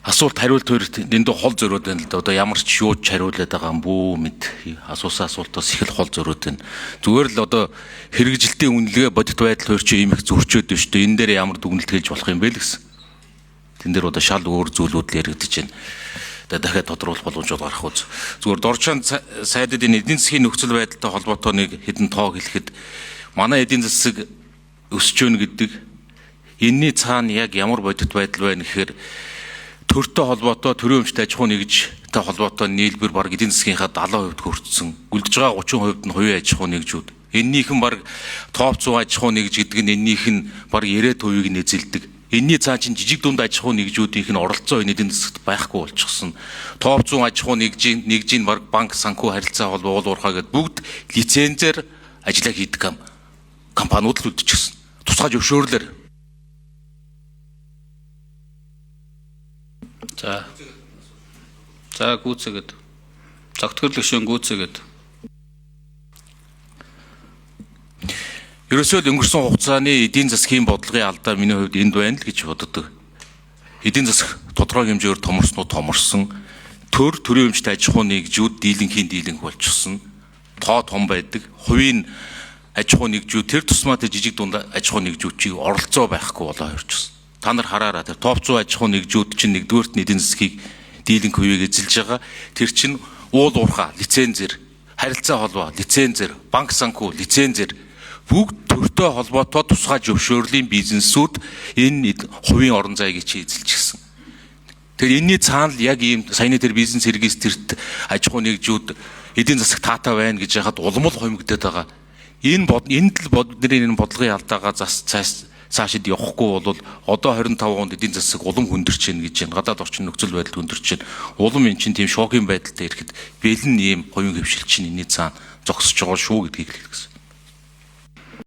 Асуулт хариулт хоёрт дэндүү хол зөрөөд байна л да. Одоо ямар ч юуч хариулаад байгаа юм бүү мэд. Асуусан асуултаас их л хол зөрөөд байна. Зүгээр л одоо хэрэгжилтийн үнэлгээ бодит байдал хоёр чинь ийм их зөрчөөд байна шүү дээ. Энэ дээр ямар дүгнэлт хийж болох юм бэ л гэсэн. Тэн дээр одоо шал өөр зүйлүүд л яригдаж байна. Одоо дахиад тодруулах боломжууд гарах үз. Зүгээр Дорчон сайдад энэ эдийн засгийн нөхцөл байдалтай холбоотой нэг хэдэн тоо хэлэхэд манай эдийн засаг өсөж байна гэдэг энэний цаана яг ямар бодит байдал байна гэхээр төртэй холбоотой төрийн өмчт аж ахуй нэгжтэй холбоотой нийлбэр бараг эдийн засгийнхаа 70% хүртсэн. Үлдэж байгаа 30% нь хувийн аж ахуй нэгжүүд. Эннийх нь бараг топ 100 аж ахуй нэгж гэдэг нь эннийх нь бараг 90%-ийг нь эзэлдэг. Энэний цаан чинь жижиг дунд аж ахуй нэгжүүдийнх нь оролцоо энэ эдийн засагт байхгүй болчихсон. Топ 100 аж ахуй нэгжийн нэгжийн бараг банк, санхүү харилцаа холбоо, уул уурхай гэдээ бүгд лицензээр ажиллаа хийдэг компаниуд л үлдчихсэн. Тусгай зөвшөөрлөөр. За. За гүйцээгээд. Загтгал гишүүн гүйцээгээд. Ерөөсөө л өнгөрсөн хугацааны эдийн засгийн бодлогын алдаа миний хувьд энд байна л гэж боддог. Эдийн засаг тодорхой хэмжээгээр томорсон уу томорсон. Төр төрийн өмчт аж ахуй нэгжүүд дийлэнхийн дийлэнх болчихсон. Тоо том байдаг. Хувийн аж ахуй нэгжүүд тэр тусмаа тэр жижиг дунд аж ахуй нэгжүүд чиг оролцоо байхгүй болоо хорчихсон. Та нар хараараа тэр топ 100 аж ахуй нэгжүүд чинь нэгдүгээрт нь эдийн засгийг дийлэнх хувийг эзэлж байгаа. Тэр чинь уул уурхай лицензэр, харилцаа холбоо лицензэр, банк санхүү лицензэр бүгд төртэй холбоотой тусгай зөвшөөрлийн бизнесүүд энэ хувийн орон зайг чи эзэлчихсэн. Тэгэхээр энэний цаана л яг ийм саяны тэр бизнес регистрт аж ахуй нэгжүүд эдийн засаг таатай байна гэж яхад улам л хумигдаад байгаа. Энэ бод энд л бидний энэ бодлогын алдаагаа зас цааш цаашид явахгүй бол одоо 25 онд эдийн засаг улам хүндэрч байна гэж байна. Гадаад орчин нөхцөл байдал хүндэрч байна. Улам эн чинь тийм шокийн байдалтай ирэхэд бэлэн ийм хувийн хөвшил чинь энэний цаана зогсож байгаа шүү гэдгийг хэлэх гэсэн.